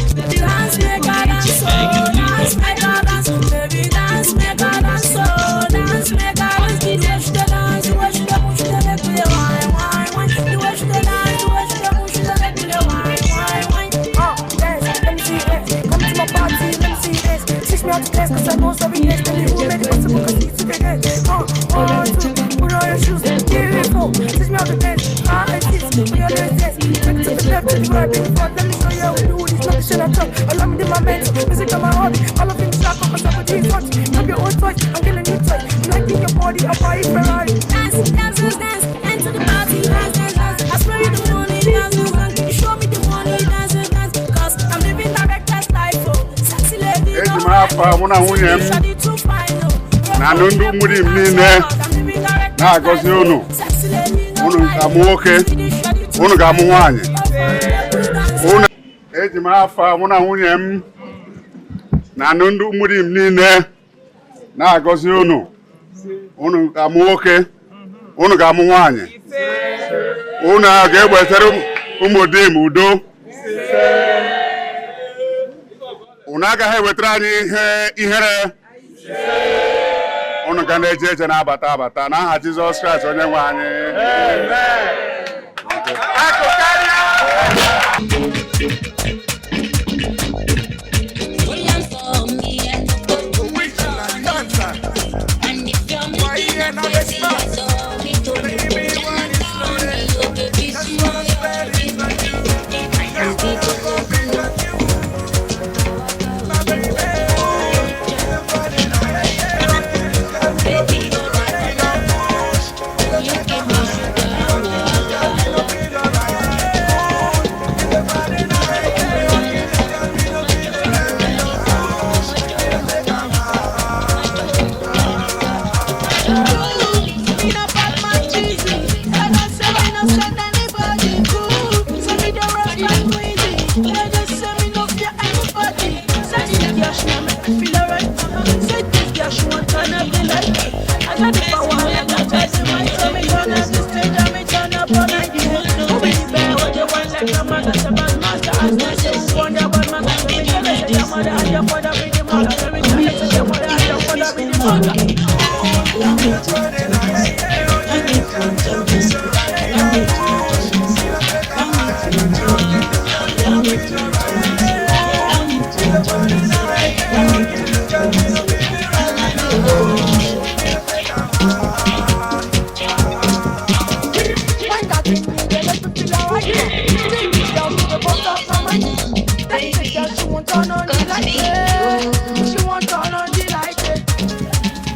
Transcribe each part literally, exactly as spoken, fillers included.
Dance, make a dance, oh, dance, make a dance, baby, dance, make a dance, oh, dance, make a dance. The way she dey dance, the way she dey move, she dey make me dey wine, wine, wine. The way she dey dance, the way she dey move, she dey make me dey wine, wine, wine. Uh, dance, let me see you dance. Come to my party, let me see you dance. Teach me how to dance, 'cause I know some dance. Tell me who made it possible, 'cause it's today. Uh, one, two, put on your shoes, beautiful. Teach me how to dance. Five, six, we always dance. Take it to the left, to the right, big front. Let me show you how we do this. Nothing shit I talk. Allow me to my mental. Music on my hobby. All of them shot up, 'cause I put these on. Have your own choice. I'm getting a new toy. You like in your body, I'll buy you Ferrari. Dance, dance, dance, dance. Enter the party, dance, dance, dance. I spray you the money, dance, dance, dance. You show me the money, dance, dance, dance. 'Cause I'm living director's life, oh. Sexy lady, eji m afa mụ na nwunye m na alụmdi nwunye m niile na-agọzi unu. Unu ga-amụ nwoke, unu ga-amụ nwaanyị. Unu, eji m afa mụ na nwunye m na alụmdi nwunye m niile na-agọzi unu. Unu ga-amụ nwoke, unu ga-amụ nwaanyị. Unu a ga-ewetara ụmụ di m udo. Unu agaghị ewetara anyị ihe ihere. Unu ga na-eje eje na-abata abata n'aha Jizọs Kraịst onye nwe anyị. She want turn on the light, eh.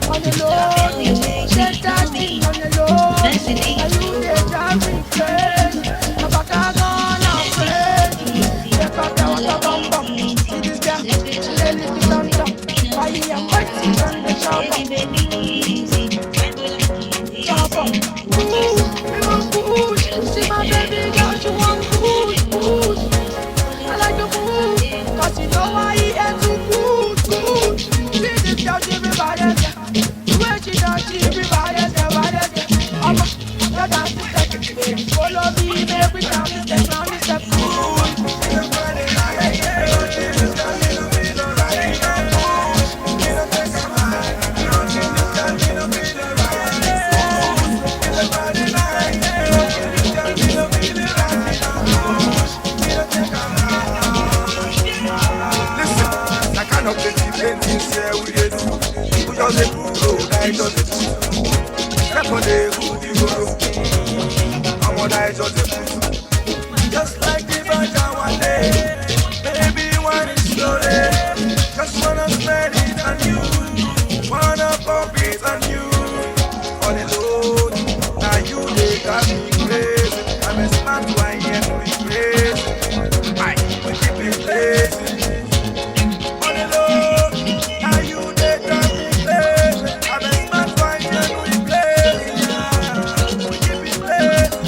On the low, shake that thing on the low. Now you dey drive me crazy. My back a gone now crazy. Take off your water bum bum. See this girl, she dey lick it on top. Why you am waiting on the chopper? Chopper. Ooh, we want push. See my baby girl, she want push, push. I like the move, 'cause you know why he ain't too good, good. See this girl, she be bad as yeah. The way she dance, she be bad as yeah, bad as yeah. I'm a, you dance to take it. Follow me, make we dance to take round the step. Listen, that kind of plenty, plenty, say we dey do. We just dey do, I just dey do. Step on the good, you go do. I'm on, I just dey do. Just like the back one day, baby, one is slowly. Just wanna spend it on you, wanna pop it on you. On the low, now you dey drive me crazy. I'm a smart one, yet we crazy. I we keep it crazy. On the low, now you dey drive me crazy. I'm a smart one, yet we crazy. We keep it crazy.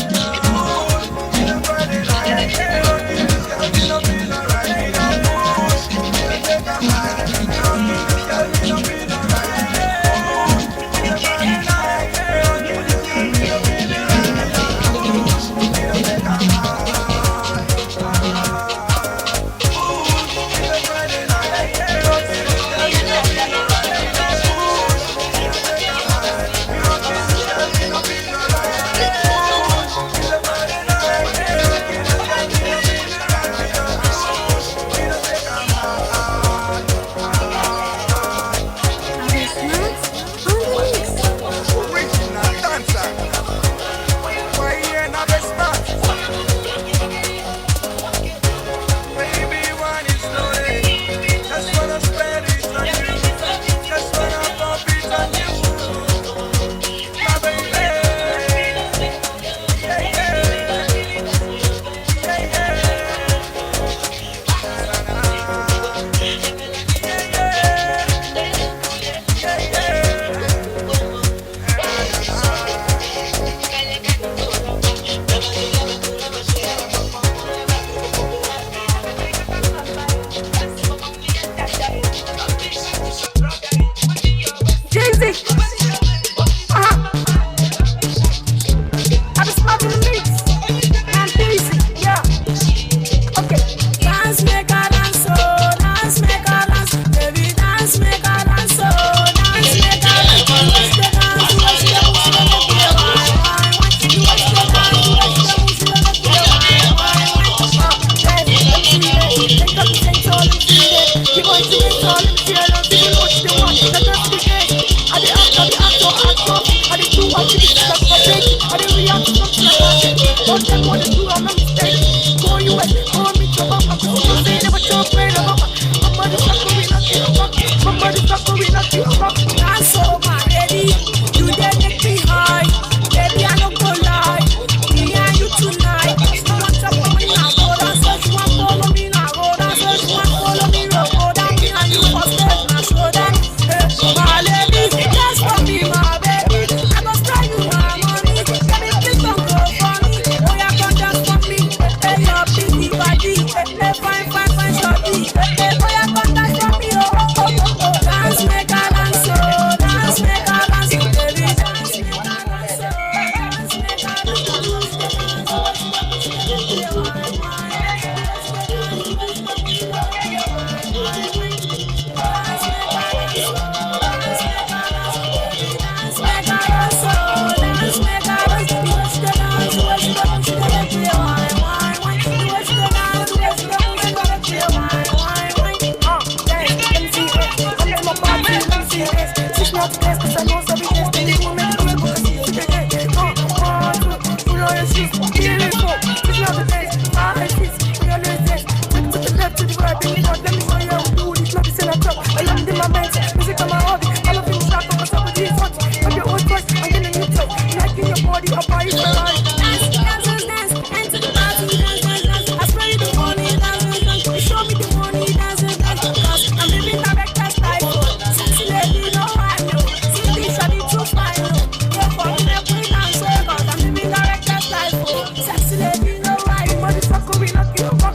Yes, 'cause I know every day, steady movement, possible, 'cause you see the day. Uh, one, two, put on your shoes, beautiful. Teach me how to dance, five, six, we always dance. Take to the left, to the right, baby, God, let me show you how we do it. Not the same at all. I love the moment, music on my hobby. All of them sharp, 'cause I would use hot. I'm your old choice, I'm getting new toy. Liking your body, I'll buy you Ferrari. Dance, dance, dance, dance, and to the party, dance, dance, dance. I spray you the money, dance, dance, dance. You show me the money, dance, dance, dance. 'Cause I'm living director's life, oh. Sexy lady, no high, no. See this shawty too fine, oh. Go for me, make we dance, oh. 'Cause I'm living director's life, oh. Sexy lady, no high, motherfucker, we knock you up.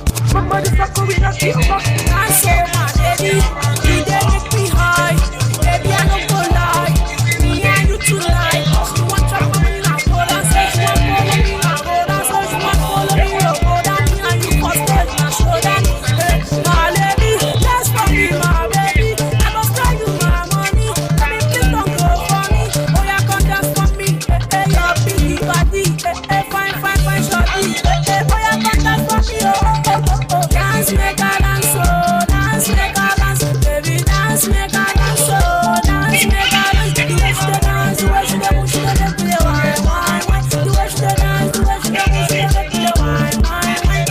Motherfucker, we knock you up. Dance, oh, my lady, you dey make me high. Baby, I no go lie. Me and you tonight. She want to follow me, I follow. Say she want follow me, I follow. Say she want follow me, I follow. Me and you for stage, na show them. Hey, my lady, dance for me, my baby. I go spend you my money. Baby, please don't go for me. Oh, yeah, come dance for me. Hey, hey, your big body. Hey, hey, fine, fine, fine, shorty. Hey, hey, oh, yeah, come dance for me. Oh, oh, oh, oh, oh. Dance, make a dance, oh, dance, make a dance. Baby, dance, make a dance, oh, dance, make a dance. The way she dey dance, the way she dey move, she dey make me dey wine, wine, wine. The way she dey dance, the way she dey move, she dey make me dey wine, wine, wine.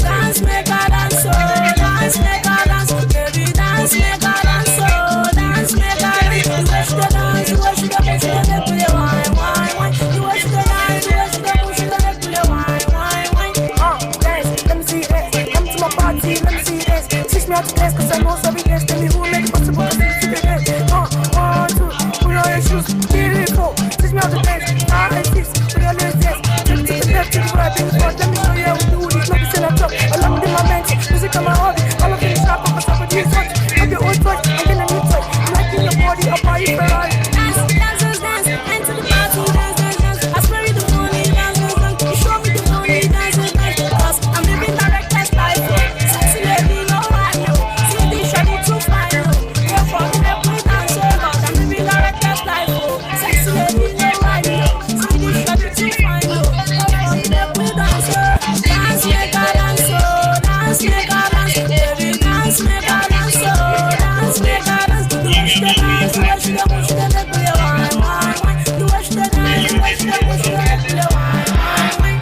Dance, make a dance, oh, dance, make a dance. Baby, dance, make a dance, oh, dance, make a dance. The way she dey dance, the way she dey move, she dey make me dey wine, wine, wine. The way she dey dance, the way she dey move, she dey make me dey wine, wine, wine. Uh, dance, let me see it. Come to my party, let me see it. Teach me how to dance, 'cause I know every dance. Tell me who make it possible, 'cause you see the dance. Uh, one, two, put on your shoes, beautiful. Teach me how to dance, five, six, we always dance. Take it to the left, to the right, baby, front. Let me show you how we do it. Not the same at all. I love the moment, music on my hobby. All of them sharp, 'cause I would use hot. Not the old toy, I'm getting a new toy. I'm liking your body, I'll buy you Ferrari. Dance, dance, dance, dance, and to the party, dance, dance, dance. I spray you the money, dance, dance, dance. You show me the money, dance, dance, dance. 'Cause I'm living director's life, oh. Sexy lady, no high, no. See this shawty too fine, oh. Go for me, make we dance, oh. 'Cause I'm living director's life, oh. Sexy lady, no high, no. See this shawty too fine, oh. Go for me, make we dance, oh. Dance, make a dance, oh. Dance, make a dance, baby, dance, make a dance, oh. Dance, make a dance. The way she dey dance, the way she dey move, she dey make me dey wine, wine, wine. The way she dey dance, the way she dey move, she dey make me dey wine, wine, wine.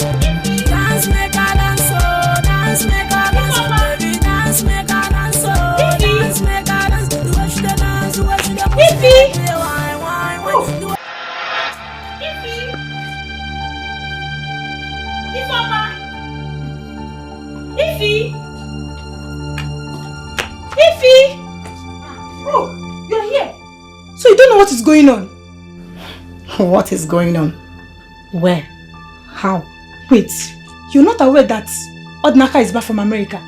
Dance, make a dance, oh, dance, make a dance, baby, dance, make a dance, oh, dance, make a dance. The way she dey dance, the way she dey move, she dey make me dey wine, wine, wine. The way Ify! Ifeoma! Ify! Ify! Oh, you're here. So you don't know what is going on? What is going on? Where? How? Wait, you're not aware that Odinaka is back from America?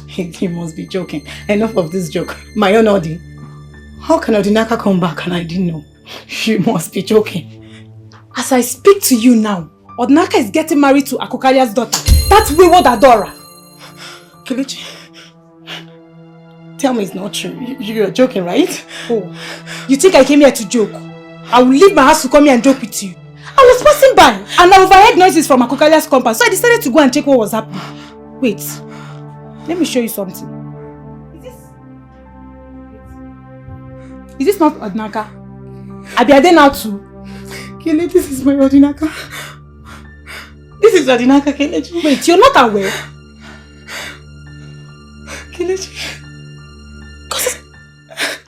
He, he must be joking. Enough of this joke. My own Odi. How can Odinaka come back and I didn't know? You must be joking. As I speak to you now, Odinaka is getting married to Akukalia's daughter. That wayward Adora. Kelechi, tell me it's not true. You, you're joking, right? Oh, you think I came here to joke? I will leave my house to come here and joke with you. I was passing by and I overheard noises from Akukalia's compound, so I decided to go and check what was happening. Wait, let me show you something. Is this, is this not Odinaka? Abi, are they now too? Kele, this is my Odinaka. This is Odinaka, Kelechi. Wait, you're not aware? Kelechi. 'Cause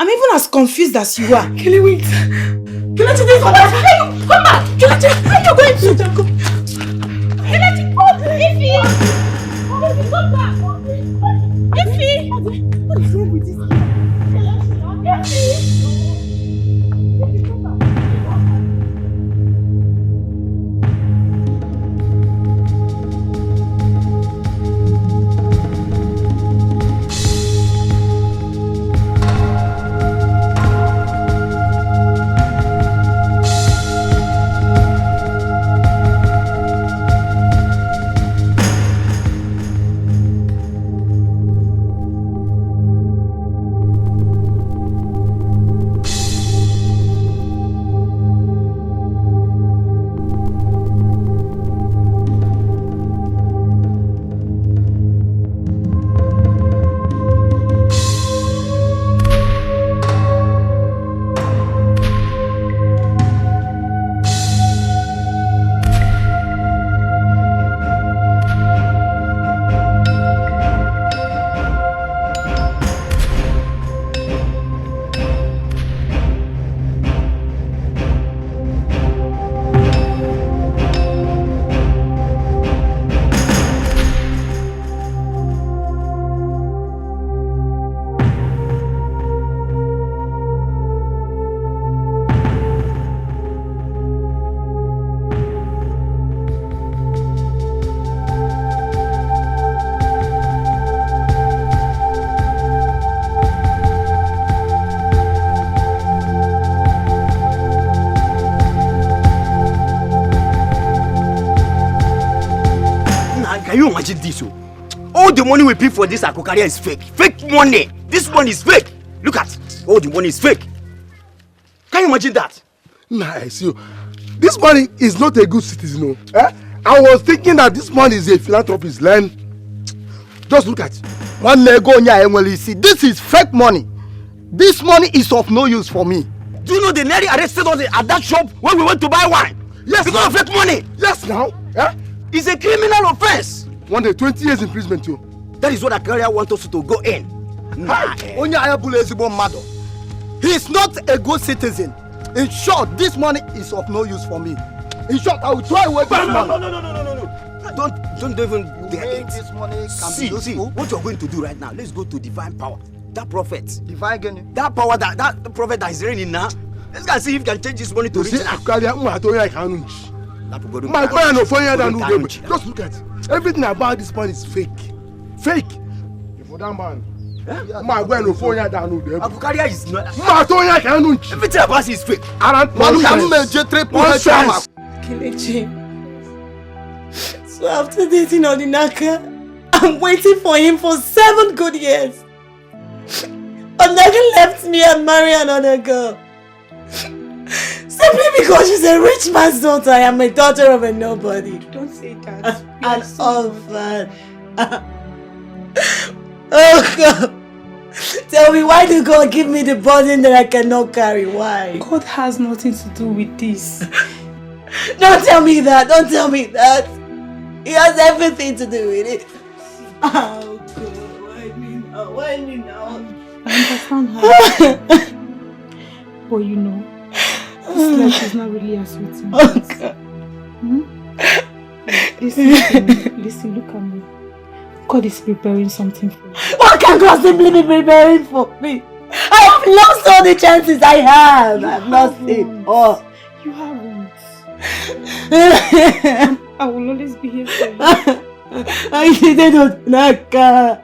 I'm even as confused as you are. Kele, wait. Kelechi, this is Odinaka. Come back. Kelechi, how are you going to? Kelechi, come. Ify. Come back. Ify. What is wrong with this? Imagine this, oh. All the money we pay for this Akokaria is fake. Fake money. This money is fake. Look at all the money is fake. Can you imagine that? Nah, I see you. This money is not a good citizen, oh. Eh? I was thinking that this money is a philanthropist. Learn. Just look at one ego nya enwere isi. This is fake money. This money is of no use for me. Do you know they nearly arrested us at that shop when we went to buy wine? Yes, because of fake money. Yes, now. Eh? It's a criminal offense. One day, twenty years imprisonment, you. That is what Akaria want us to go in. Nah. Onye anya bụla ezigbo mmadụ. He is not a good citizen. In short, this money is of no use for me. In short, I will throw away this money. No, no, no, no, no, no, no. Don't, don't, don't even dare it. This money can see, be useful. See, what you're going to do right now, let's go to divine power. That prophet. Divine gini? That power, that, that prophet that is reigning now. Let's go and see if he can change this money to rich. Akaria, mma atọ ya ka anụ nchi. Mma agwa ya na ofu onye da n'ụda egbe. Just look at everything about this money is fake. Fake. You for that man. Mma agwa ya na ofu onye da n'ụda egbe. Akokaria is not. Mma atọ ya ka anụ nchi. Everything about you is fake. Around one month. Kelechi. So after dating Odinaka, I'm waiting for him for seven good years. Odinaka left me and married another girl. Simply because she's a rich man's daughter, I am a daughter of a nobody. Don't say that. An orphan. Oh God. Tell me, why did God give me the burden that I cannot carry? Why? God has nothing to do with this. Don't tell me that. Don't tell me that. He has everything to do with it. Oh God, why me now? Why me now? I understand how you feel. But you know, this life is not really as we think. Okay. Hmm? Listen to me. Listen, look at me. God is preparing something for you. What can God simply be preparing for me? I have lost all the chances I have. I've lost it all. You haven't. I will always be here for you. I didn't know Naka.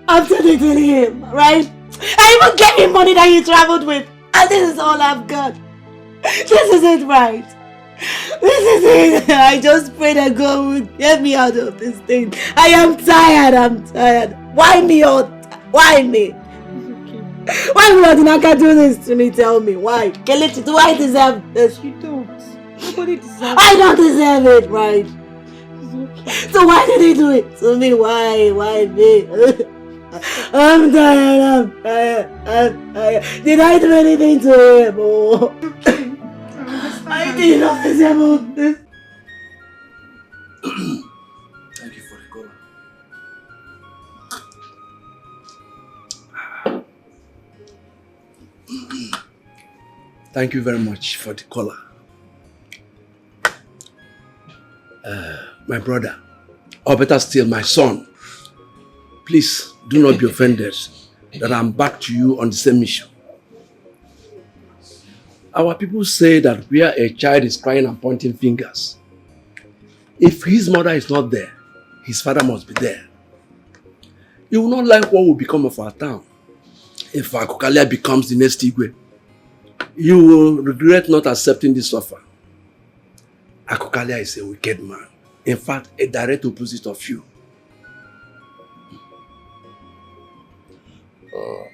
After dating him, right? I even gave him money that he traveled with. And this is all I've got. This is it, right? This is it. I just pray that God would get me out of this thing. I am tired. I'm tired. Why me? All? Why me? It's okay. Why would Odinaka do this to me? Tell me why. Kelechi, do I deserve this? You don't. Nobody deserves it. I don't deserve it, right? It's okay. So why did he do it to me? Why? Why me? I'm tired. I'm tired. I'm tired. Did I do anything to him? Oh. I did not deserve all this. Thank you for the call. Thank you very much for the caller. Uh, my brother, or better still, my son, please do not be offended that I'm back to you on the same issue. Our people say that where a child is crying and pointing fingers, if his mother is not there, his father must be there. You will not like what will become of our town if Akokalia becomes the next Igwe. You will regret not accepting this offer. Akokalia is a wicked man. In fact, a direct opposite of you. Uh,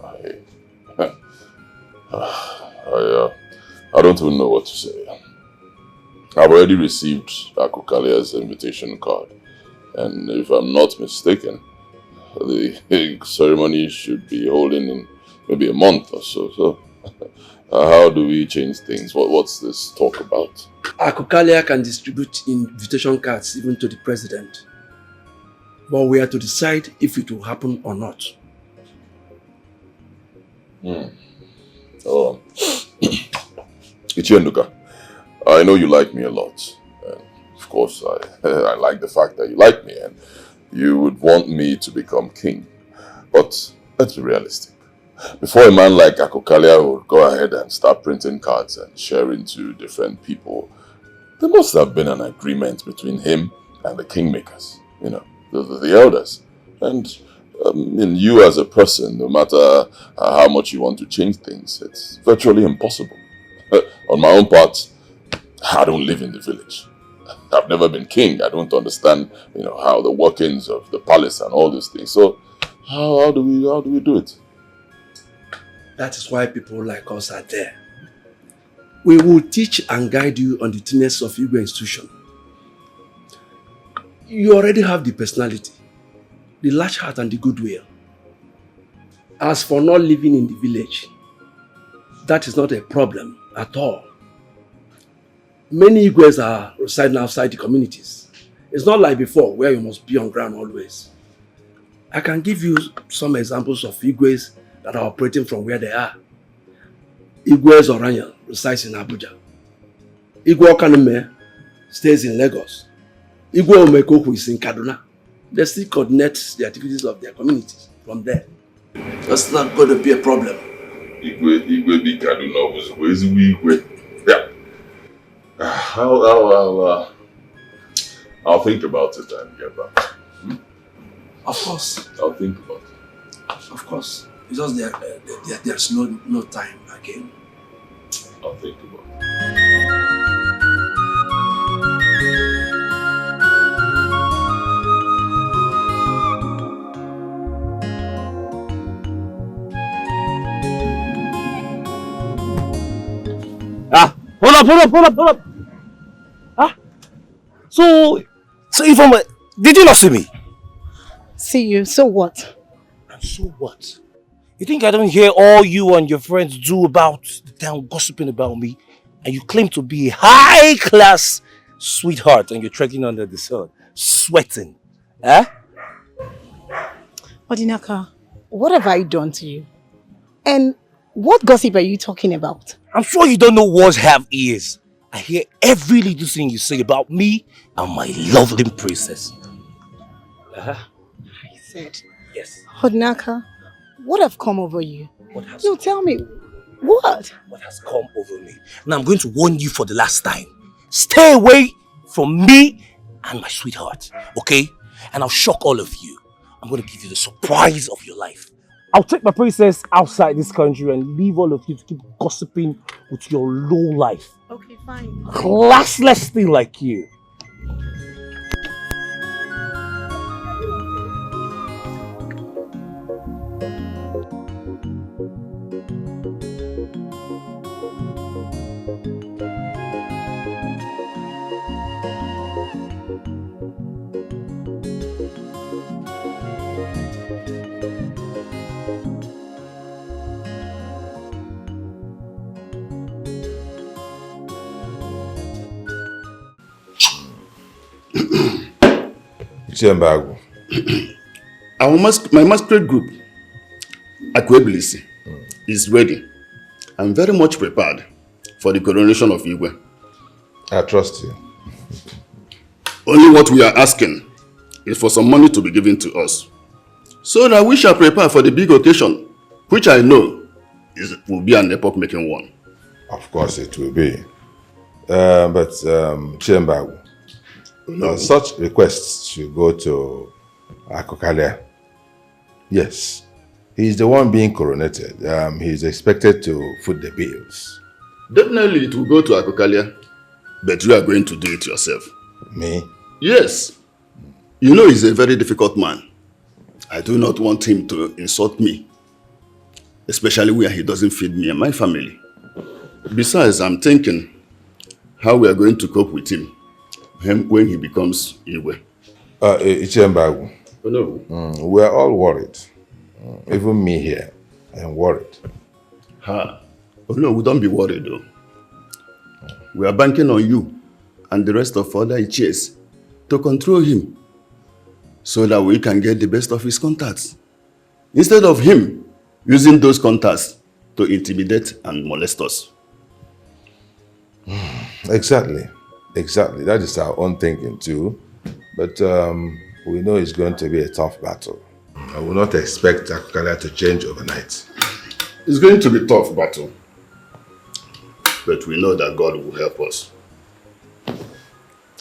I, I, uh, I don't even know what to say. I've already received Akokalia's invitation card, and if I'm not mistaken, the ceremony should be holding in maybe a month or so. So, uh, how do we change things? What, what's this talk about? Akokalia can distribute invitation cards even to the president, but we are to decide if it will happen or not. Hmm. Oh. Ichie Nduka, I know you like me a lot. And of course, I, I like the fact that you like me and you would want me to become king. But let's be realistic. Before a man like Akokalia would go ahead and start printing cards and sharing to different people, there must have been an agreement between him and the kingmakers, you know, the, the, the elders. And um, in you as a person, no matter uh, how much you want to change things, it's virtually impossible. On my own part, I don't live in the village. I've never been king. I don't understand, you know, how the workings of the palace and all these things. So how, how do we how do we do it? That is why people like us are there. We will teach and guide you on the tenets of Igwe institution. You already have the personality, the large heart and the goodwill. As for not living in the village, that is not a problem at all. Many Igwes are residing outside the communities. It's not like before where you must be on ground always. I can give you some examples of Igwes that are operating from where they are. Igwe Zoranya resides in Abuja. Igwe Okanume stays in Lagos. Igwe Omekoku is in Kaduna. They still coordinate the activities of their communities from there. That's not going to be a problem. Igwe Igwe bi Kaduna ọ bụzikwa ezigbo igwe. Yeah. Ah, I'll, I'll, I'll, uh, I'll think about it and get back. Of course, I'll think about it. Of course. It's just there, uh, there, there's no no time again. I'll think about it. Ah, hold up, hold up, hold up, hold up. Ah, so, so Ifeoma, did you not see me? See you, so what? And so what? You think I don't hear all you and your friends do about the town, gossiping about me? And you claim to be a high class sweetheart and you're trekking under the sun, sweating. Eh? Odinaka, what have I done to you? And what gossip are you talking about? I'm sure you don't know what have ears. I hear every little thing you say about me and my lovely princess. Uh-huh. I said, Yes. Odinaka, what have come over you? What has No, tell me, what? What has come over me? Now I'm going to warn you for the last time. Stay away from me and my sweetheart, okay? And I'll shock all of you. I'm going to give you the surprise of your life. I'll take my princess outside this country and leave all of you to keep gossiping with your low life. Okay, fine. Classless thing like you. Ichie Mbagwu. Our mas- my masquerade group, Akwebilisi, is ready and very much prepared for the coronation of Igwe. I trust you. Only what we are asking is for some money to be given to us so that we shall prepare for the big occasion, which I know is, will be an epoch-making one. Of course it will be. Uh, but, um, Ichie Mbagwu, uh, such requests should go to Akukalia. Yes. He is the one being coronated. Um, he is expected to foot the bills. Definitely it will go to Akukalia, but you are going to do it yourself. Me? Yes. You know he's a very difficult man. I do not want him to insult me, especially where he doesn't feed me and my family. Besides, I'm thinking how we are going to cope with him when, when he becomes Igwe. Uh, I- Ichie Mbagwu. Hello. Mm, we are all worried. Mm, even me here, I am worried. Ha. Oh no, we don't be worried though. We are banking on you and the rest of other Ichies to control him so that we can get the best of his contacts. Instead of him using those contacts to intimidate and molest us. Exactly. Exactly. That is our own thinking too. But um, we know it's going to be a tough battle. I will not expect Akukalia to change overnight. It's going to be tough battle. But we know that God will help us.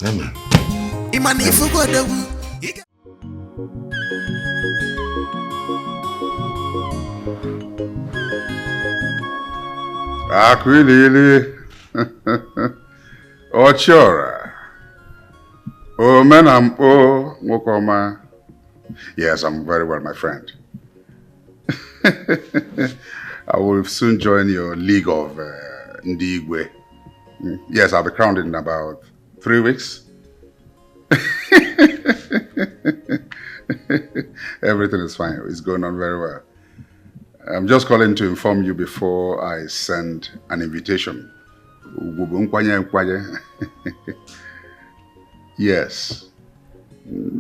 Amen. Akwilili. Ochora. Omenampo, Nwokoma. Yes, I'm very well, my friend. I will soon join your league of uh, Ndigwe. Mm, yes, I'll be crowned in about three weeks. Everything is fine. It's going on very well. I'm just calling to inform you before I send an invitation. Ugwu bụ nkwanye nkwanye. Yes.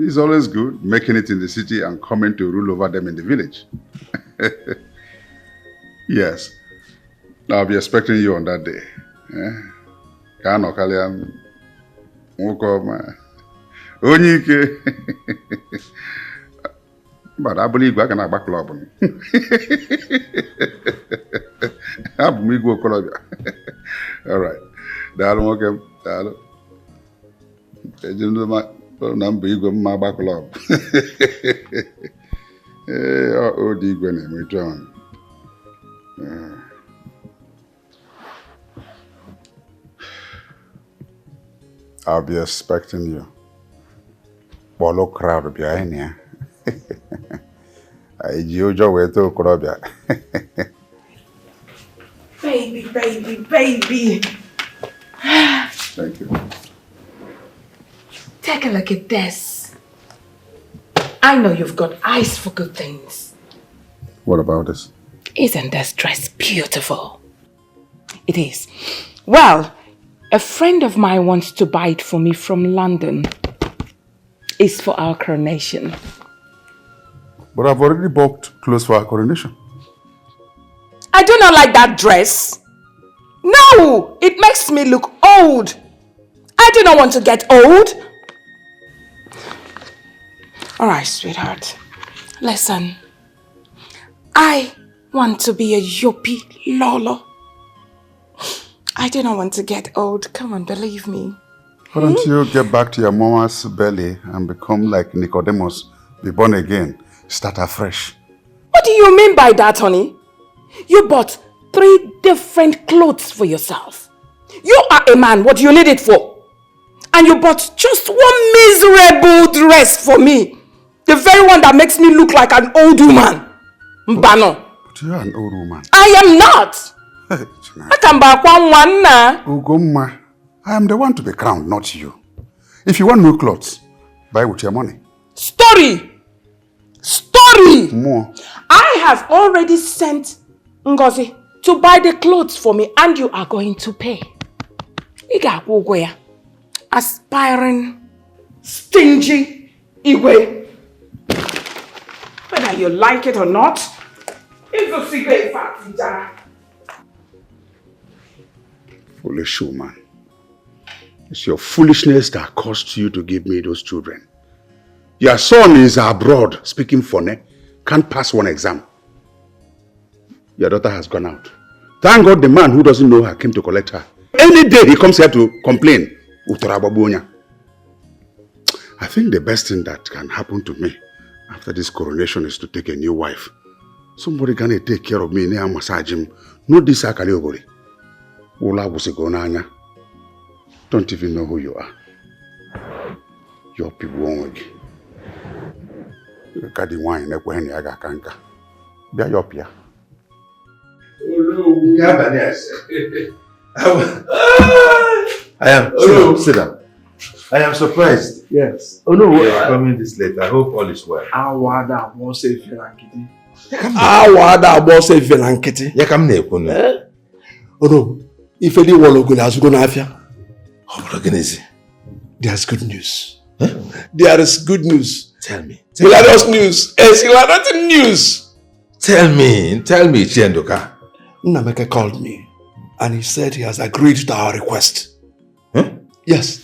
It's always good making it in the city and coming to rule over them in the village. Yes. I'll be expecting you on that day. Eh? Ka anọ karịa m. Nwokoma. Onye ike. Mba, abụla igwe, a ga na-agba klọb. Abụ m igwe okorobịa. All right. Daalụ nwoke m. Daalụ. Eji m ma- na mbụ igwe mma agba klọb. Ee, ọ- ọ dị igwe na-eme etu ahụ. Ee. I'll be expecting you. Kpọlụ crowd bịa anyị na ya. Anyị ji ụjọ wee too okorobịa. Baby, baby, baby. Thank you. Take a look at this. I know you've got eyes for good things. What about this? Isn't this dress beautiful? It is. Well, a friend of mine wants to buy it for me from London. It's for our coronation. But I've already bought clothes for our coronation. I do not like that dress. No, it makes me look old. I do not want to get old. All right, sweetheart. Listen, I want to be a Yopi Lolo. I do not want to get old. Come on, believe me. Why don't you get back to your mama's belly and become like Nicodemus, be born again, start afresh? What do you mean by that, honey? You bought three different clothes for yourself. You are a man. What do you need it for? And you bought just one miserable dress for me. The very one that makes me look like an old woman. Mbano. But you're an old woman. I am not. Hey, Chineke. Akamba kwa nwanna. Ugomma, I am the one to be crowned, not you. If you want new clothes, buy with your money. Story. Story. More. I have already sent Ngozi to buy the clothes for me and you are going to pay. Ị ga-akwụ ụgwọ ya. Aspiring, stingy Igwe. Whether you like it or not, ịzụsigo ife atijara. Foolish woman. It's your foolishness that caused you to give me those children. Your son is abroad speaking Fone, can't pass one exam. Your daughter has gone out. Thank God the man who doesn't know her came to collect her. Any day he comes here to complain, Utarababunye. I think the best thing that can happen to me after this coronation is to take a new wife. Somebody gonna take care of me, na massage him. Not this Akali Obori. Ula wusigo n'anya. Don't even know who you are. Your people won't. Ka di wine na-ekweghị na ya ga-aka nka. Bịa yọpụ ya. Nke abalị a sị. I am. Sit down. Sit down. I am surprised. Yes. Oh no. You are coming this late. I hope all is well. Awa ada agba ọsọ efe na nkịtị. Awa ada agba ọsọ efe na nkịtị. Ya ka m na-ekwu nụ. Ono, ife dị wọlọgwụ na-azụgo n'afịa. Ọ bụrụ gịnịzi? There's good news. There is good news. Tell me. Hilarious news. Exhilarating news. Tell me. Tell me, Chienduka. Nnameke called me and he said he has agreed to our request. Huh? Yes.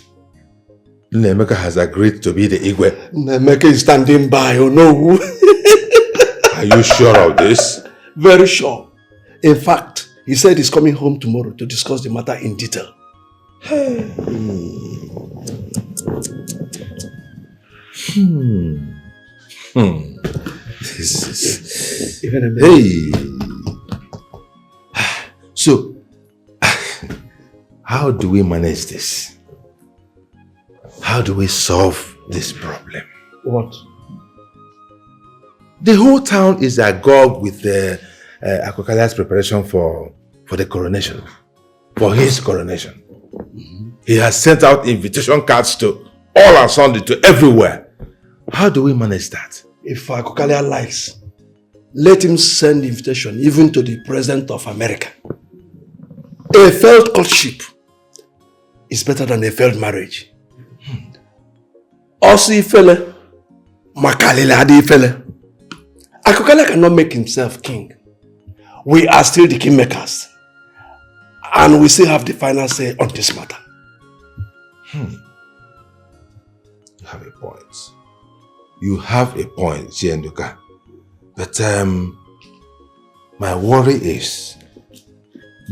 Nnaemeka has agreed to be the Igwe. Nnameke is standing by. Oh no. Are you sure of this? Very sure. In fact, he said he's coming home tomorrow to discuss the matter in detail. Hmm. Hmm. This is- Even a Hey. So, how do we manage this? How do we solve this problem? What? The whole town is agog with uh, uh, Akokalia's preparation for, for the coronation, for his coronation. He has sent out invitation cards to all and sundry, to everywhere. How do we manage that? If Akokalia likes, let him send invitation even to the president of America. A failed courtship is better than a failed marriage. Osi Ifele, Makalele Adi Ifele. Akokalia cannot make himself king. We are still the kingmakers. And we still have the final say on this matter. You have a point. You have a point, Chienduka. But um, my worry is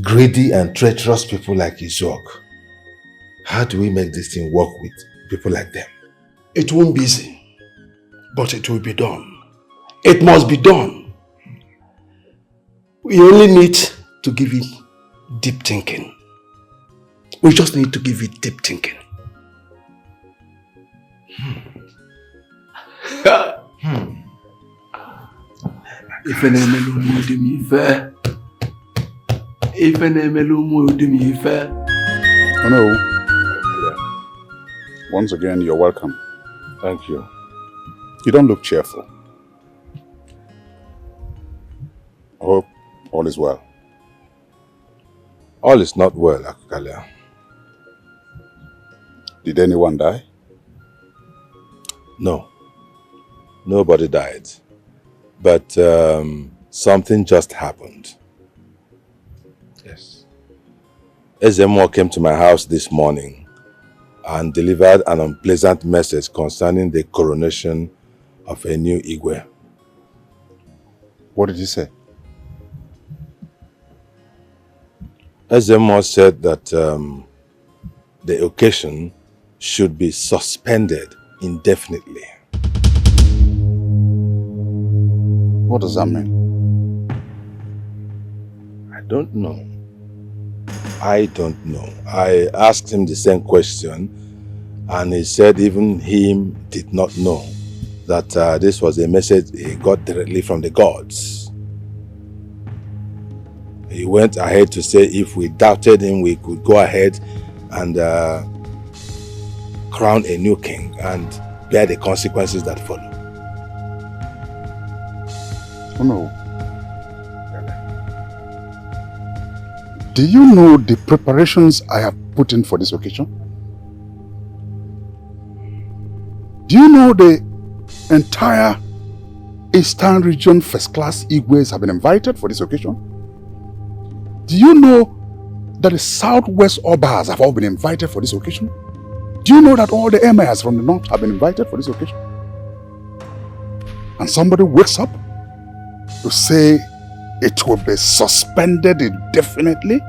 greedy and treacherous people like Izok. How do we make this thing work with people like them? It won't be easy, but it will be done. It must be done. We only need to give it deep thinking. We just need to give it deep thinking. Ife na-emelu ụmụ di m ife. Ife na-emelu ụmụ di m ife. Oh no. Once again, you're welcome. Thank you. You don't look cheerful. I hope all is well. All is not well, Akokalia. Did anyone die? No. Nobody died. But um, something just happened. Yes. Ezemo came to my house this morning and delivered an unpleasant message concerning the coronation of a new Igwe. What did he say? Ezemo said that um, the occasion should be suspended indefinitely. What does that mean? I don't know. I don't know. I asked him the same question, and he said even him did not know that uh, this was a message he got directly from the gods. He went ahead to say if we doubted him, we could go ahead and uh, crown a new king and bear the consequences that follow. Oh no. Do you know the preparations I have put in for this occasion? Do you know the entire Eastern region first class Igwes have been invited for this occasion? Do you know that the Southwest Obas have all been invited for this occasion? Do you know that all the emirs from the north have been invited for this occasion? And somebody wakes up to say it will be suspended indefinitely?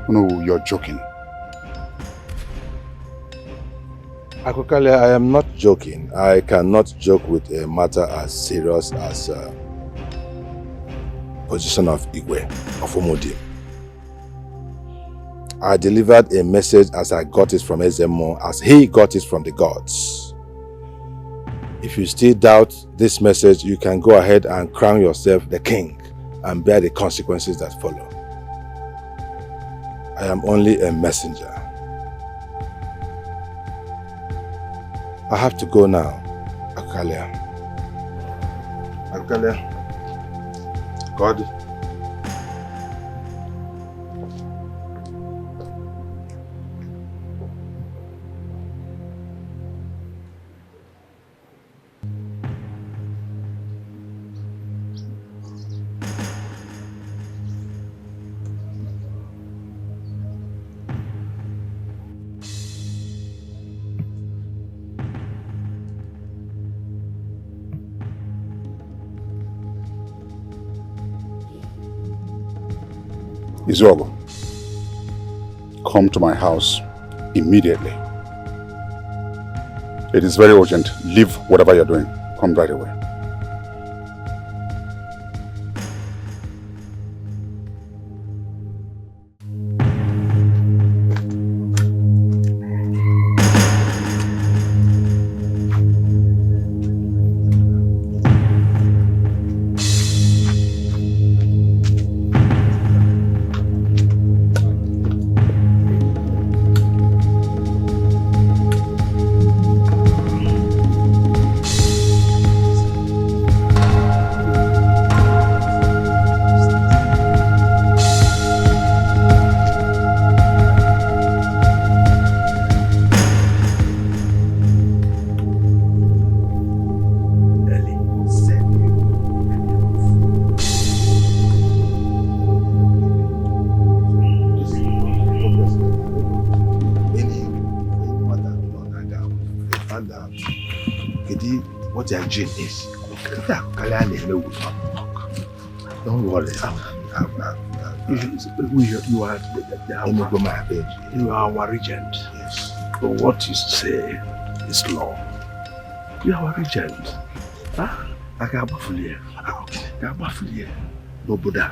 No, you're joking. Akokalia, I am not joking. I cannot joke with a matter as serious as uh, position of Igwe, of Umudim. I delivered a message as I got it from Ezemo, as he got it from the gods. If you still doubt this message, you can go ahead and crown yourself the king and bear the consequences that follow. I am only a messenger. I have to go now, Akokalia. Akokalia. God. Izuogo, come to my house immediately. It is very urgent. Leave whatever you're doing. Come right away. Their gene is. Don't worry. I'm, I'm, I'm, you, you, you are, you are, you are our regent. Yes. So what you say is law. You are our regent. Huh? I can baffle you. I can baffle you. No, Buddha.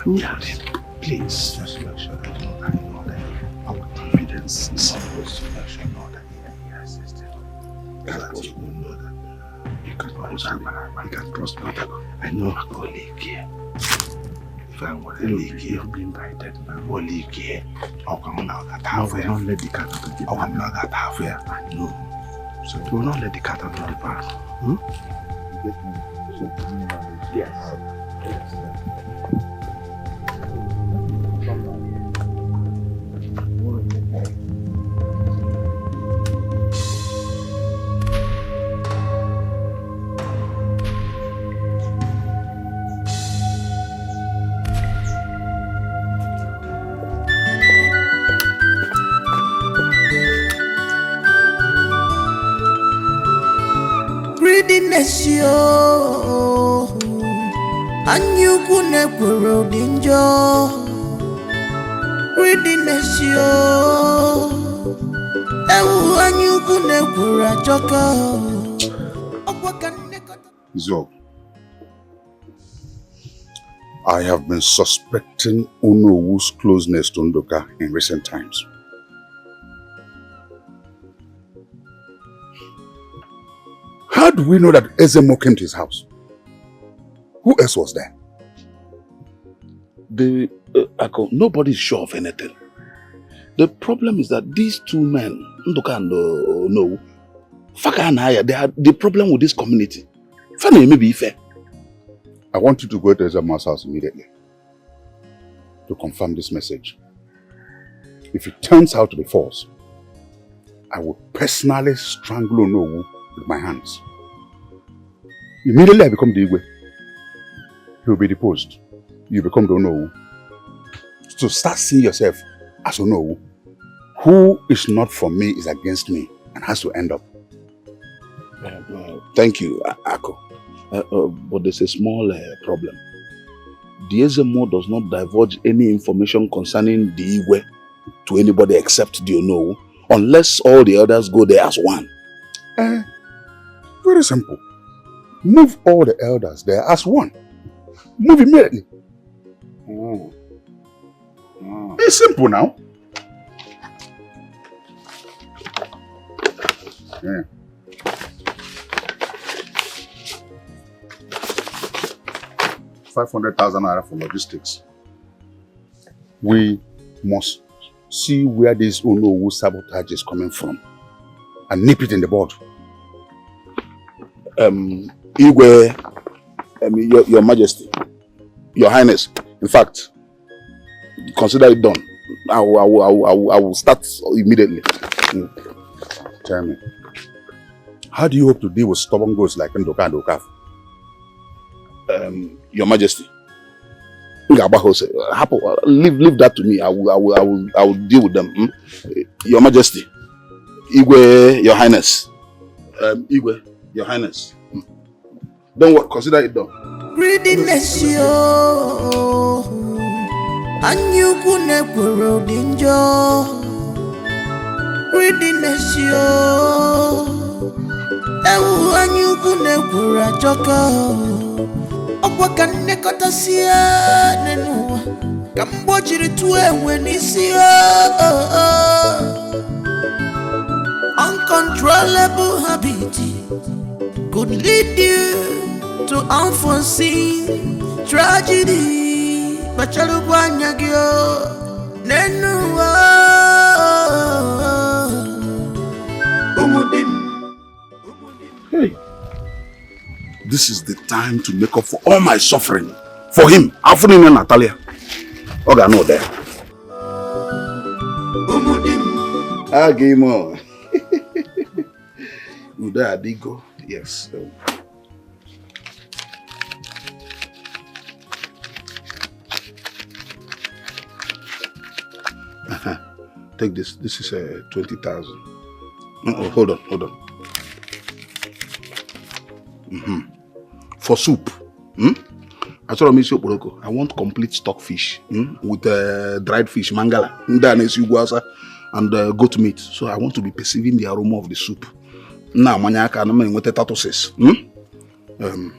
Yes. Please, just make sure that you know that our confidence is supposed to make sure know that he has existed. Because you know that you can trust me. You can trust me. I know I go leak here. If I want to leak here, you'll be invited. I go leak here. How come now that half here? Don't let the cat out of the bag. How come now that half here? I know. So do not let the cat out of the bag. Hmm? Yes. Greediness, yo. Anya ukwu na-ekworo dị njọ. Greediness, yo. Ewu, anya ukwu na-ekworo ajọka. Ọkwa ka nnekọta. Izuogu, I have been suspecting Onowu's closeness to Nduka in recent times. How do we know that Ezemo came to his house? Who else was there? The uh, Ako, nobody is sure of anything. The problem is that these two men, Nduka and uh, Onowu, Faka and Aya, they are the problem with this community. Fana maybe fair. I want you to go to Ezemo's house immediately to confirm this message. If it turns out to be false, I will personally strangle Onowu with my hands. Immediately I become the Igwe, he will be deposed. You become the Onowu. So start seeing yourself as Onowu. Who is not for me is against me and has to end up. Uh, uh, thank you, A- Ako. Uh, uh, but there's a small uh, problem. The Ezemo does not divulge any information concerning the Igwe to anybody except the Onowu, unless all the others go there as one. Eh, very simple. Move all the elders there as one. Move immediately. Mm. Mm. It's simple now. Yeah. Five hundred thousand naira for logistics. We must see where this Onowu sabotage is coming from and nip it in the bud. Um, Igwe, um, your, your Majesty, Your Highness, in fact, consider it done. I will, I will, I will, I will, I will start immediately. Mm. Tell me, how do you hope to deal with stubborn goats like Nduka and Okafor? Um, Your Majesty, m ga-agba ha ose. Hapụ, leave, leave that to me. I will, I will, I will, I will deal with them. Hmm? Your Majesty, Igwe, Your Highness. Um, Igwe, Your Highness. Hmm. Don't worry, consider it done. Greediness, yo. Anya ukwu na-ekworo dị njọ. Greediness, yo. Ewu, anya ukwu na-ekworo ajọka. Ọkwa ka nnekọta si ya n'ụwa. Ka mgbọ jiri tụọ enwe n'isi ya. Uncontrollable habit could lead you to unforeseen tragedy. Kpacharukwa anya gị o, n'enu ụwa. Ụmụ di m. Hey, this is the time to make up for all my suffering. For him, afụnụ ihe Natalia. Ọ ga-anụ ụda ya. Ụmụ di m. Aga ime ọ. Udo adịgo. Yes. So. Take this. This is uh, twenty thousand. Uh-oh, hold on, hold on. Mm-hmm. For soup. Hmm? Achọrọ m isi okporoko. I want complete stockfish, hmm? With uh, dried fish, mangala, ndị a na-esi ugwu Hausa, and uh, goat meat. So I want to be perceiving the aroma of the soup. Na amanya aka na m enweta tortoises. Hmm? Um,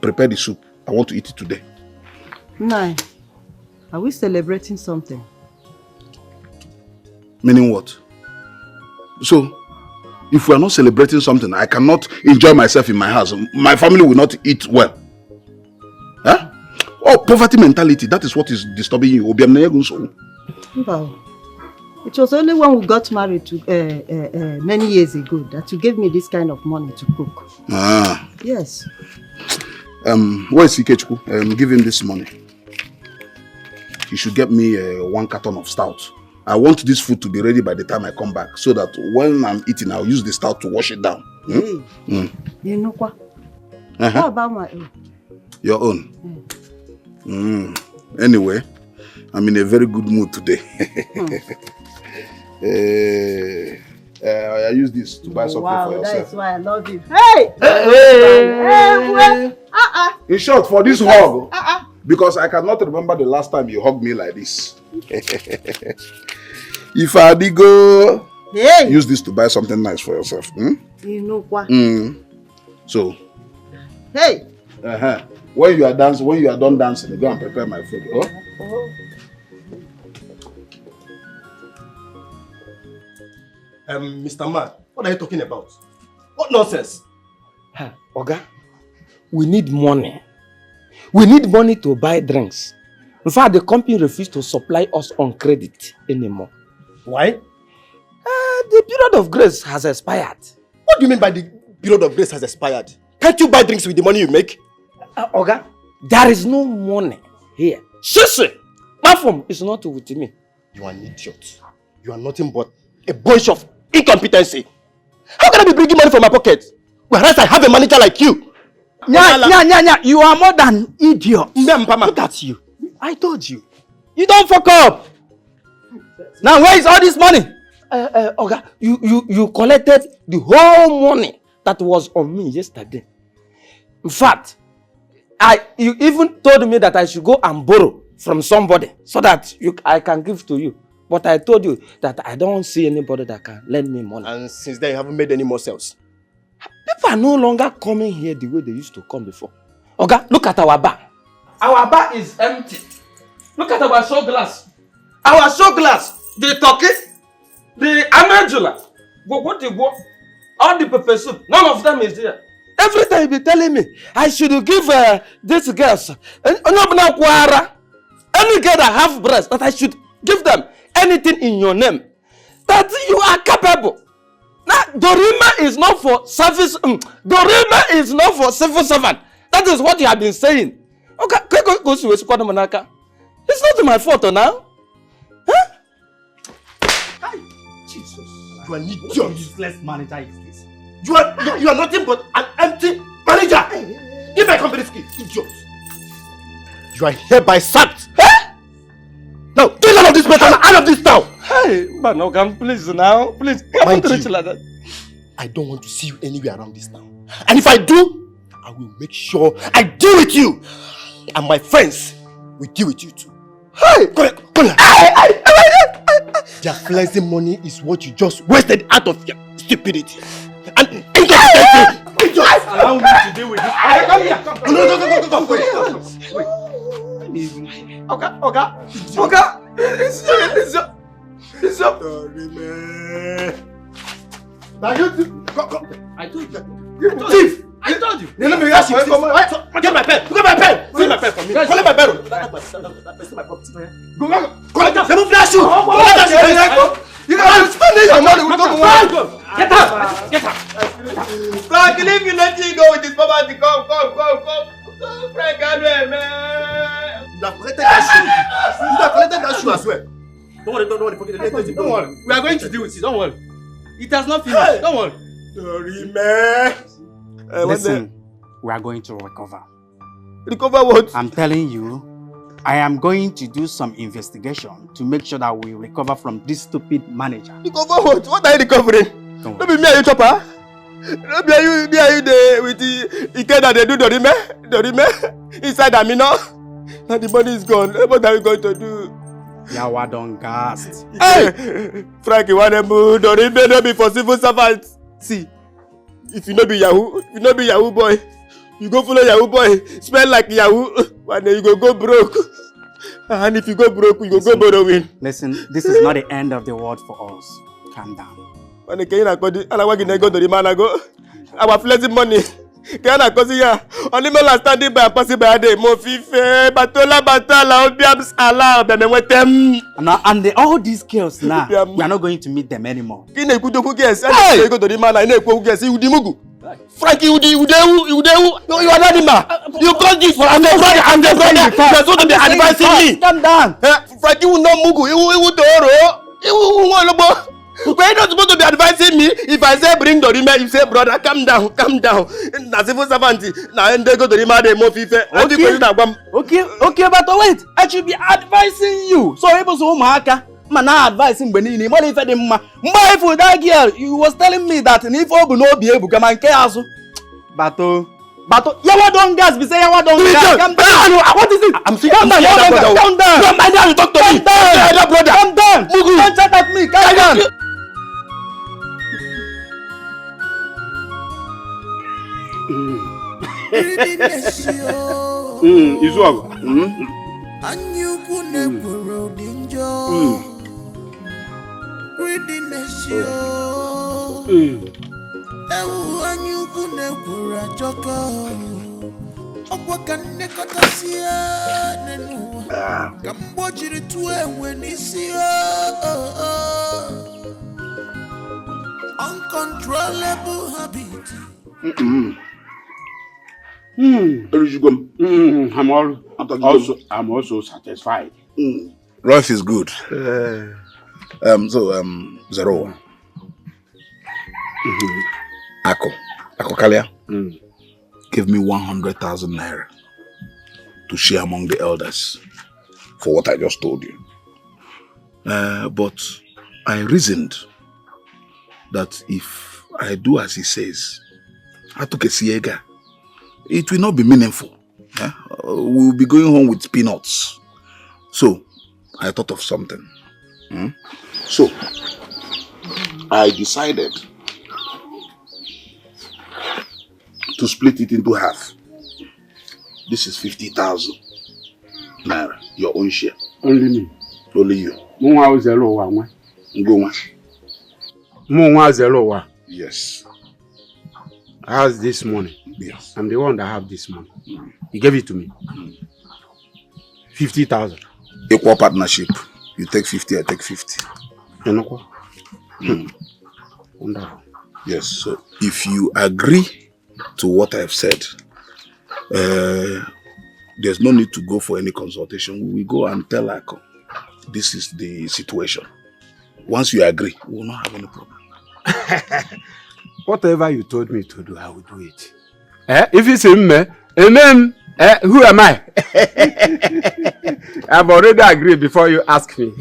prepare the soup. I want to eat it today. Nai, are we celebrating something? Meaning what? So, if we are not celebrating something, I cannot enjoy myself in my house. My family will not eat well. Huh? Oh, poverty mentality, that is what is disturbing you. Obiam na ego nsogbu. Wow. It was only when we got married to uh, uh, uh, many years ago that you gave me this kind of money to cook. Ah. Yes. Um, where is Ikechukwu? Um, give him this money. You should get me uh, one carton of stout. I want this food to be ready by the time I come back, so that when I'm eating, I'll use the stout to wash it down. Hmm? Hey. Inukwa. Uh-huh. How about my own? Your own. Mm. Anyway, I'm in a very good mood today. Eh, eh, I use this to buy something Wow, for that yourself. Is why I love you. Hey! Eh, eh. Eh, well, uh-uh. In short, for this hug, Uh-uh. because I cannot remember the last time you hugged me like this. If I did go, Hey! Use this to buy something nice for yourself. Hmm? Inukwa. Mm. So, Hey! Uh-huh. When you are dancing, when you are done dancing, go and prepare my food. Oh? Um, Mister Man, what are you talking about? What nonsense? Ha, Oga, we need money. We need money to buy drinks. In fact, the company refused to supply us on credit anymore. Why? Uh, the period of grace has expired. What do you mean by the period of grace has expired? Can't you buy drinks with the money you make? Uh, Oga, there is no money here. Shishi! Platform is not with me. You are an idiot. You are nothing but a bunch of incompetency. How can I be bringing money from my pocket? Whereas I have a manager like you. Nya, nya, nya, nya, you are more than idiot. Mbe mpama. Look at you. I told you. You don't fuck up. Now, where is all this money? Uh, uh, Oga, you, you, you collected the whole money that was on me yesterday. In fact, I, you even told me that I should go and borrow from somebody so that you, I can give to you. But I told you that I don't see anybody that can lend me money. And since then, you haven't made any more sales. People are no longer coming here the way they used to come before. Oga, look at our bar. Our bar is empty. Look at our show glass. Our show glass, the turkey, the amejula, go go the go, all the pepper soup. None of them is there. Every time you be telling me I should give uh, these girls, eh, onye ọbụla kwara, any girl that have breast, that I should give them anything in your name. That you are capable. Now, Dorime is not for service. Um, Dorime is not for civil servant. That is what you have been saying. Okay, go, go, go, go, go, go, go, go, go. It's not my fault now. Huh? Jesus. You are an idiot. Useless manager is this? You are, you, you are nothing but an empty manager. Give my company skill, idiot. You are hereby sacked. Now, get out of this place and out of this town. Hey, man, Oga, please now. Please, come Mind on, you, reach like that. I don't want to see you anywhere around this town. And if I do, I will make sure I deal with you. And my friends will deal with you too. Hey, come here, come here. Their flexing money is what you just wasted out of your stupidity. And incompetency. Idiot. Allow me to deal with this. Come here, come No, no, no, no, no, no, wait. Oga, Oga, Oga, it's your, it's your, it's your. Now you, go, go. I told you. You thief. I told you. You know me, yes, you thief. Get my pen. Get my pen. Get my pen for me. Collect my pen. Go, go, go. Collect that. Let me flash you. Collect that shit. You guys are spending your money with no money. Get out. Get out. Frank, if you let me go with this poverty, come, come, come, come. Frank, I know, man. You have collected that shoe. You have collected that shoe as well. Don't worry, don't, don't worry. Forget it. Don't worry. We are going to deal with it. Don't worry. It has not finished. Don't worry. Sorry, man. Listen, we are going to recover. Recover what? I'm telling you, I am going to do some investigation to make sure that we recover from this stupid manager. Recover what? What are you recovering? Don't Don't worry. be me and you, chopper. No be you, be you dey with the Ikeda dey do Dorime, Dorime inside Amino. Now the money is gone. What are we going to do? Yawa don cast. Hey! Frankie, what dem do Dorime no be for civil servant. See, if you no be Yahoo, if you no be Yahoo boy, you go follow Yahoo boy, spend like Yahoo, and then you go go broke. And if you go broke, you go go borrowing. Listen, this is not the end of the world for us. Calm down. When the Kenya kodi, ala wagi na go Dorime na go. Our flexing money. Kenya kosi ya. Only me last standing by, passing by day. Mo fife, batola, batola, obiam, ala, obiam, wetem. And, and the, all these girls now, Yeah. We are not going to meet them anymore. Kina ikudo ku guess. Hey! Go Dorime na ina ku guess. You dimugu. Frankie, you di, you dey who, you dey who? You, you are not the man. You call this for I'm the brother, I'm the brother. You are supposed to be advising me. Calm down. Eh, Frankie, you no mugu. You, you doro. You, you, you, you, But you're not supposed to be advising me. If I say bring Dorime, you say brother, calm down, calm down. Na civil servant. Na ende go Dorime dey mo fife. Every Okay. question I want. Okay, okay, but wait. I should be advising you. So able so umaka. Man, I advise him when he money for the mma. Mma, if with that girl, you was telling me that if obu no be able come and chaos. Bato. Bato. Yawa don gas, be say yawa don gas. Calm down. What is it? I'm saying, Calm down, I'm saying calm that down, brother. calm down. Calm down, you talk to Calm me. down. I'm saying that brother. Calm down. Mugu. Don't chat at me. Calm down. Mm, Izuogu. Mm. Anya ukwu na-ekworo dị njọ. Reading the show. Mm. Ewu, anya ukwu na-ekworo ajọka. Ọkwa ka nnekọta si ya n'ụwa. Ka mgbọ jiri tụọ enwe n'isi ya. Uncontrollable habit. Mm-mm. Mm. Erujugo m. Mm, I'm all, After you also, I'm also satisfied. Life is good. Um, so, um, Zero. Ako. Ako Kalia. Give me one hundred thousand naira to share among the elders for what I just told you. Uh, but I reasoned that if I do as he says, Atuke Siega, it will not be meaningful. Eh? Uh, we'll be going home with peanuts. So, I thought of something. Hmm? So, I decided to split it into half. This is fifty thousand naira, your own share. Only me. Only you. Mụ nwa zero ụwa nwa. Go one. Mụ nwa zero ụwa. Yes. I has this money. Yes. I'm the one that have this money. You gave it to me. Fifty thousand. Equal partnership. You take fifty, I take fifty. You know what? Wonderful. Yes. So if you agree to what I've said, uh, there's no need to go for any consultation. We will go and tell Ako, this is the situation. Once you agree, we will not have any problem. Whatever you told me to do, I will do it. Eh? If you say me, amen. Eh, who am I? I've already agreed before you ask me.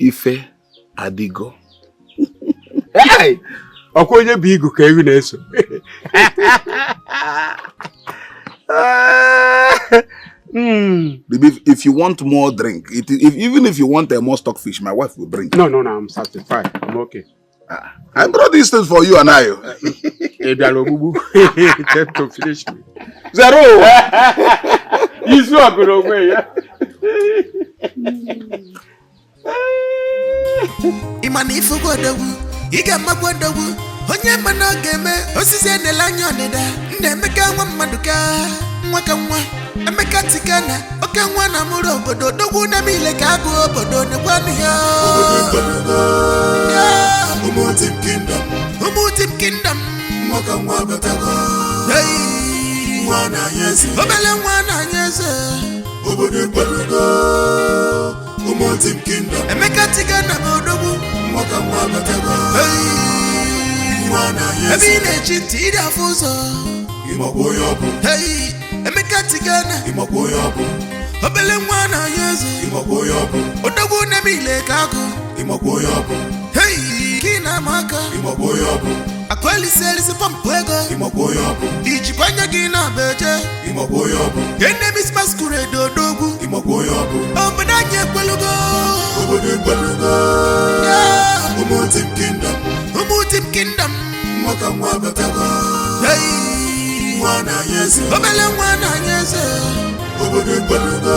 Ife Adigo. Hey! Ọkwa onye bụ igu ka ewu na-eso. Hmm. Baby, if, if you want more drink, it, if, even if you want a more stockfish, my wife will bring. No, no, no, I'm satisfied. I'm okay. I brought these things for you and I. Ị bịara ogbugbu. Attempt to finish me. Zero. Izuogu n'onwe ya. Ị ma na ifugo odogwu, ị ga-amakwa odogwu. Onye ma na ọ ga-eme, osisi enele anya ọdịda. Nna Emeka nwa mmadụ ka nwa ka nwa. Emeka Tikana, oke nwa na mụrụ obodo, odogwu na mile ka agụ obodo nekwanụ ya. Yeah. Ụmụ Team Kingdom. Ụmụ Team Kingdom. Nwa ka nwa batago. Hey. Nwa na-anya eze. Obele nwa na-anya eze. Obodo ekwelugo. Ụmụ Team Kingdom. Emeka Tikana bụ odogwu. Nwa ka nwa batago. Hey. Nwa na-anya eze. Ebe ị na-echi ntị, ị dị afụ ụzọ. Ị makwa onye ọ bụ. Hey. Emeka Tikana. Ị makwa onye ọ bụ. Obele nwa na-anya eze. Ị makwa onye ọ bụ. Odogwu na mile ka agụ. Ị makwa onye ọ bụ. Hey. na-ama aka. Ị makwa onye ọ bụ? Akụ elisi elisi pọmpụ ego. Ị makwa onye ọ bụ? Ijikwa anya gị na-aba eje. Ị makwa onye ọ bụ? Enemies masquerade odogwu. Ị makwa onye ọ bụ? Obodo anyị ekwelugo. Obodo ekwelugo. Yeah. Ụmụ Team Kingdom. Ụmụ Team Kingdom. Nwa ka nwa abatago. Hey. Nwa na-anya eze. Obele nwa na-anya eze. Obodo ekwelugo.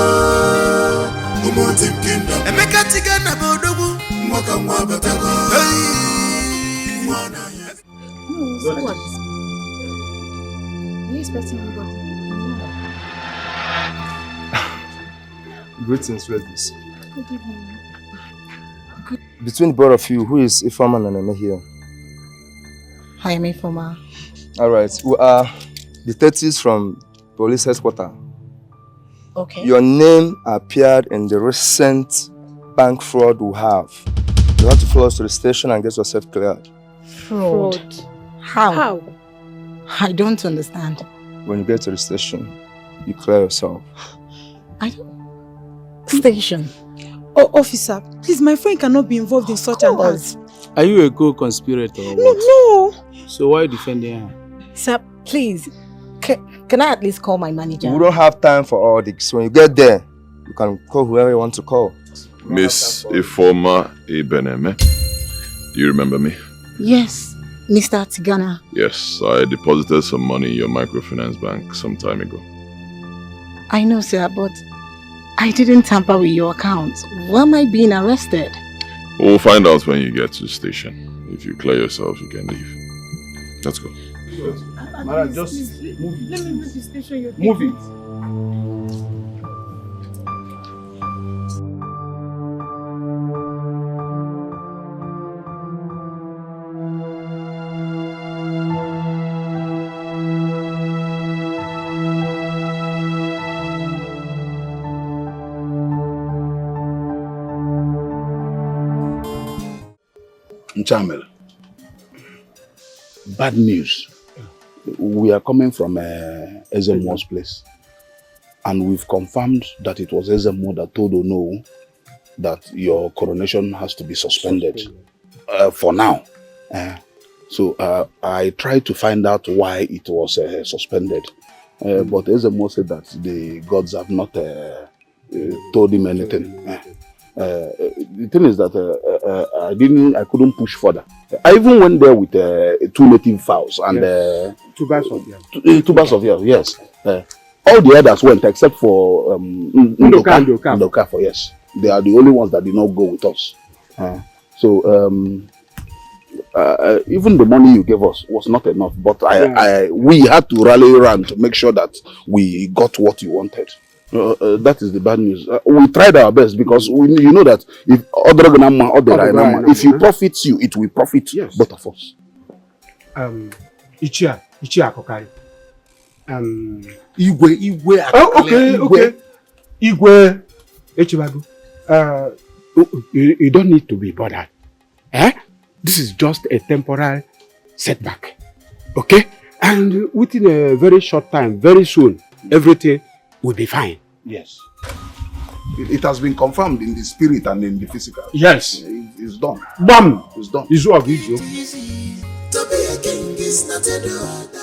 Ụmụ Team Kingdom. Emeka Tigana bụ odogwu. Nwa ka nwa abatago. Hey. Nwa na-anya eze. No, what? Are you expecting anybody? No. Greetings, ladies. Good evening. Between the both of you, who is Ifeoma Naneme here? Hi, I'm Ifeoma. All right, we are detectives from police headquarters. Okay. Your name appeared in the recent bank fraud we have. You have to follow us to the station and get yourself cleared. Fraud. How? How? I don't understand. When you get to the station, you clear yourself. I don't. Station. Oh, officer, please, my friend cannot be involved in such an act. Are you a co-conspirator or what? No. So why are you defending her? Sir, please, ca- can I at least call my manager? We don't have time for all this. When you get there, you can call whoever you want to call. Miss Ifeoma Ibeneme, do you remember me? Yes, Mister Tigana. Yes, I deposited some money in your microfinance bank some time ago. I know, sir, but I didn't tamper with your account. Why am I being arrested? We'll find out when you get to the station. If you clear yourself, you can leave. Let's go. Madam, just move it. Let me reach the station. Move it. Nchamel, bad news. We are coming from uh, Ezemuo's place, and we've confirmed that it was Ezemu that told Onowu that your coronation has to be suspended uh, for now. Uh, so uh, I tried to find out why it was uh, suspended, uh, but Ezemu said that the gods have not uh, uh, told him anything. Uh, uh, the thing is that uh, uh, uh, I didn't, I couldn't push further. I even went there with uh, two native fowls and uh, Tubers of yam. T- uh, tubers of yam, yes. Uh, all the others went except for um, N- Ndoka, Ndoka. Ndoka for yes. They are the only ones that did not go with us. Uh, so um, uh, uh, even the money you gave us was not enough. But I, Yeah. I, we had to rally around to make sure that we got what you wanted. Uh, uh, that is the bad news. Uh, we tried our best because we, you know that if other than Amma, other Other than than Amma, Amma, if you uh-huh. profit you, it will profit Yes. both of us. Um, Ichia, Ichia Kokari. Um, Igwe, Igwe, Oh, okay, Igwe. okay. Igwe Echibago. Uh, you, you don't need to be bothered. Eh? This is just a temporal setback. Okay? And within a very short time, very soon, everything will be fine. Yes. It, it has been confirmed in the spirit and in the physical. Yes. It, it's done. Bam! It's done. It's all good. To be a king is not a dog.